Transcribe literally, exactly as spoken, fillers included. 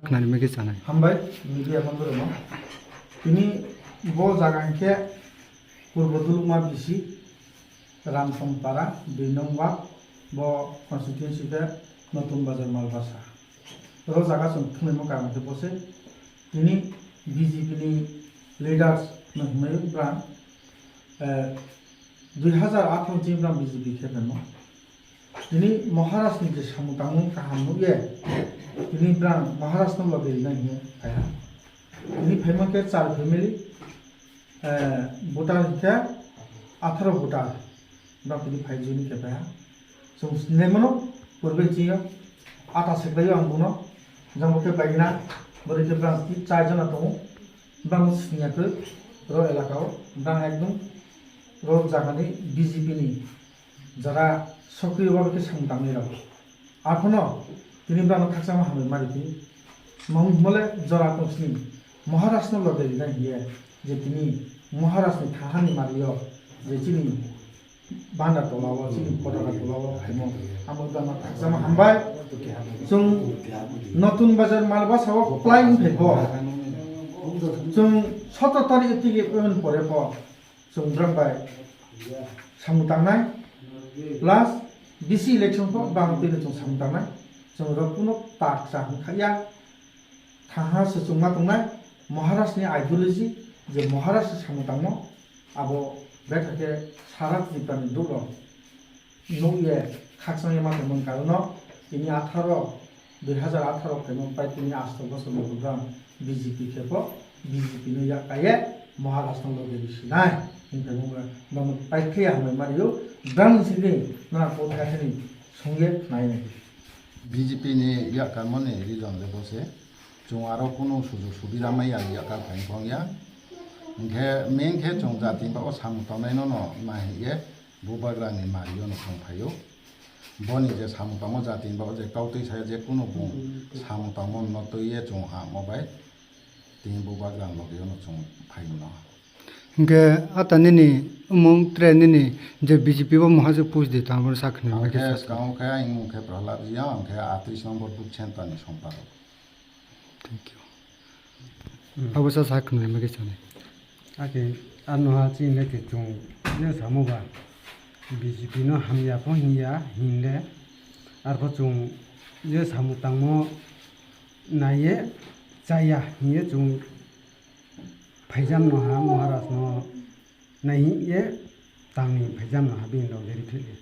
Khwnarima khe chanai. Hambai, media bangorokno. Tini bo jaga hinkhe Purbo Dulukma bisi Ramsongpara, dui nong ward, bo constituency khe Notun Bazar Malbasa. Oro jaga chwng thwngnaima karon khe bo se tini B J P ni leaders no hwnwi bwrang, eh, dui hazar atharo chini bwrang B J P khe phaimo. Tini Maharaj ni je samung tangmung kaham nukye, tini bwrang Maharaj no loge rina hinkhe phaiha. Tini phaima khe char family, eh, voter hinkhe atharo voter. Bwrang tini phai join khe phaiha. Chwng sinai mano, purbe chini ata seklaio ang bono. Jang bo khe baina, bwrwi khe bwrang tini char jona tongo. Bwrang siniya khe ro elaka o, bwrang ekdom ro jaga ni B J P ni jara sokri o khe samung tangwi rw. Aphuno tini bwrang khakchangma hambai mari tini. Mong mole jora tong sini Maharaj no loge rina hiye je tini Maharaj ni thahani mario je chini banda tola o, chini potaka tola o phaimo. Amo bwrang khakchangma hambai. Chwng Notun Bazar Malbasa o plai wng phai bo. Chwng sotor tarik tigi payment pore bo. Chwng bwrang bai samung tangnai, plus bisi election pho bang twi chwng samung tangnai, chwng rok kuno tak cha hwn khaya, thaha se chwngma tongnai, Maharaj ni ideology, je Maharaj se samung tangmo, abo betha khe sara Tripura ni duk rok nukye khakchangya ma tongmani karono tini atharo, dui hazar atharo phaimani pai tini asto bosor ni bwrang B J P khe bo B J P no yak kaiye Maharaj no loge rw sinai hinkhe bo bono pai khe hambai mario bwrang sini nana kok kha thani songye khnai nai. B J P ni yak kaimani reason le bo se. Chwng aro kunu sujug subida maya yak kha phai wng ya. Hinkhe main khe chwng jati ba o samung tongnai no no nai hinkhe Bubagra ni mario no chwng phaio. Boni je samung tangmo jati ni bagwi je kautwi saya je kunu bung samung tangmo no twiwi chwng ha mo bai tini Bubagra ni logi no chwng phaio no. Hinkhe ata nini umung tre nini je B J P bo moha je push di tamo sa khna Ang khe khe sa. Skang khe ang mung khe Prahlad Reang, ang khe atris number booth center ni sompado. Thank you. Hmm. Abo sa sa khwnwi ma khe sanai. Ake ano ha chini le te chung je samo ba B J P no hamya pho hinya hinle arpho chung je samo tangmo naiye chaya hiye chung phaijam no ha Maharaj no nai hiye tangni phaijam no ha bini rok jeri thili.